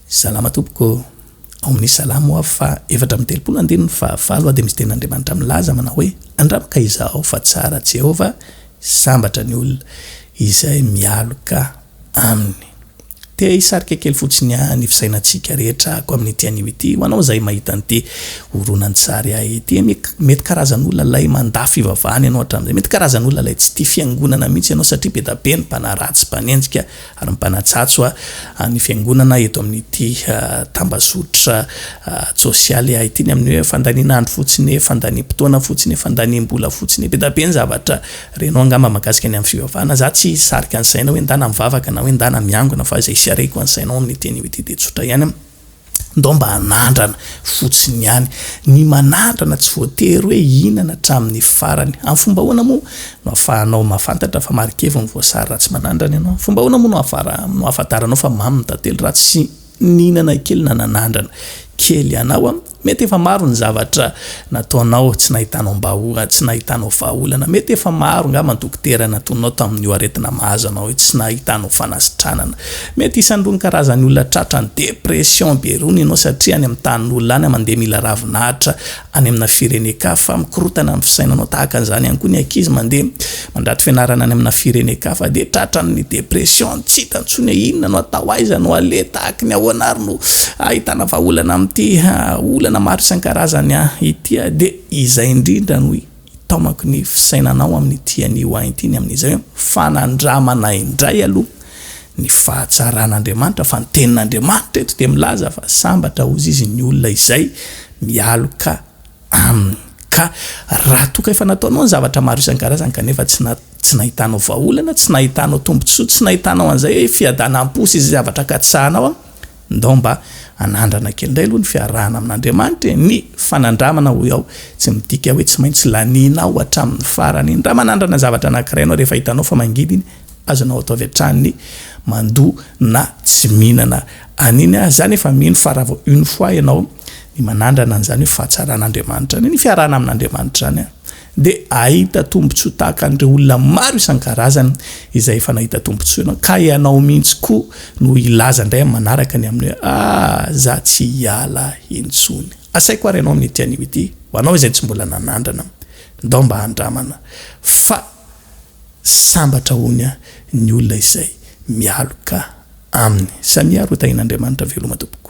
Salama tompoko ô! Ao amin'ny Salamo faha 34 andininy faha valo dia misy tenin'Andriamanitra milaza manao hoe, Andramo ka izahao fa tsara Jehovah, sambatra ny olona izay mialoka aminy. Te hisarika kely fotsiny ahy ny fisainantsika rehetra ako amin'ity anio ity, ho anao izay mahita an'ity horonantsary ahy ity, mety karazan'olona ilay mandà fivavahana ianao hatramin'izay, mety karazan'olona ilay tsy tia fiangonana mihitsy ianao satria be da be ny mpanaratsy, mpanenjika ary mipanatsatso ny fiangonana eto amin'ity tambazotra tsosialy ity ny amin'ny hoe fandaniana andro fotsiny, fandaniam-potoana fotsiny, fandaniam-bola fotsiny. Be dia be ny zavatra renao angamba mahakasika ny amin'ny fivavahana. Za tsy hisarika ny saina hoe ndana mivavaka na hoe ndana miangona fa izay hisarihiko ny sainao amin'ity anio ity dia tsotra ihany. Ndao mba hanandrana fotsiny ihany. Ny manandrana tsy voatery hoe hihinana hatramin'ny farany. Amin'ny fomba ahoana moa no ahafahanao mahafantatra fa marikivy ny voasary raha tsy manandrana ianao? Amin'ny fomba ahoana moa no no ahafantaranao fa mamy ny tantely raha tsy nihinana kely na nanandrana kely ianao? Mety efa maro ny zavatra nataonao tsy nahitanao mba tsy nahitanao vahaolana. Mety efa maro angamba ny dokotera natoninao tamin'io aretina mahazo anao io tsy nahitanao fanasitranana. Mety isan'irony karazan'ny olona tratran'ny dépression be irony ianao satria any amin'ny tanin'olona any mandeha mila ravinahitra any amina firenen-kafa, mikorotana ny fisainanao. Tahaka an'izany ihany koa ny ankizy mandeha mandrato fianarana any amina firenen-kafa dia tratran'ny dépression, tsy hita intsony hoe inona no atao, aiza no aleha, tahaky ny ahoana ary no ahitana vahaolana amin'ity olana maro isan-karazany ity. Dia izay indrindra no hitaomako ny fisainanao amin'ity anio ahy ity ny amin'izay hoe fanandramana indray aloha ny fahatsaran'Andriamanitra fa ny tenin'Andriamanitra eto dia milaza fa sambatra hozy izy ny olona izay mialoka aminy. Ka raha toa ka efa nataonao ny zavatra maro isan-karazany kanefa tsy na tsy nahitanao vahaolana, tsy nahitanao tombontsoa, tsy nahitanao an'izay hoe fiadanam-po sy izay zavatra katsahanao an, ndao mba hanandrana kely indray aloha ny fiarahana amin'Andriamanitra e! Ny fanandramana hoy aho tsy midika hoe tsy maintsy lanianao hatramin'ny farany iny. Raha manandrana zavatra anankiray ianao rehefa hitanao fa mangidy iny, azonao atao avy hatrany ny mandoa na tsy mihinana an'iny aza. Za nefa mino fa raha vao une fois ianao ny manandrana an'izany hoe fahatsaran'Andriamanitra izany, ny fiarahana amin'Andriamanitra izany dia ahita tombontsoa tahaka an'ireo olona maro isan-karazany izay efa nahita tombontsoa ianao ka ianao mihitsy koa no hilaza indray amin'ny manaraka ny amin'ny hoe ah za tsy hiala intsony. Asaiko ary ianao amin'ity anio ity, ho anao izay tsy mbola nanandrana, ndao mba handramana fa Sambatra hono ny olona izay mialoka aminy. Samia ary ho tahin'Andriamanitra veloma tompoko.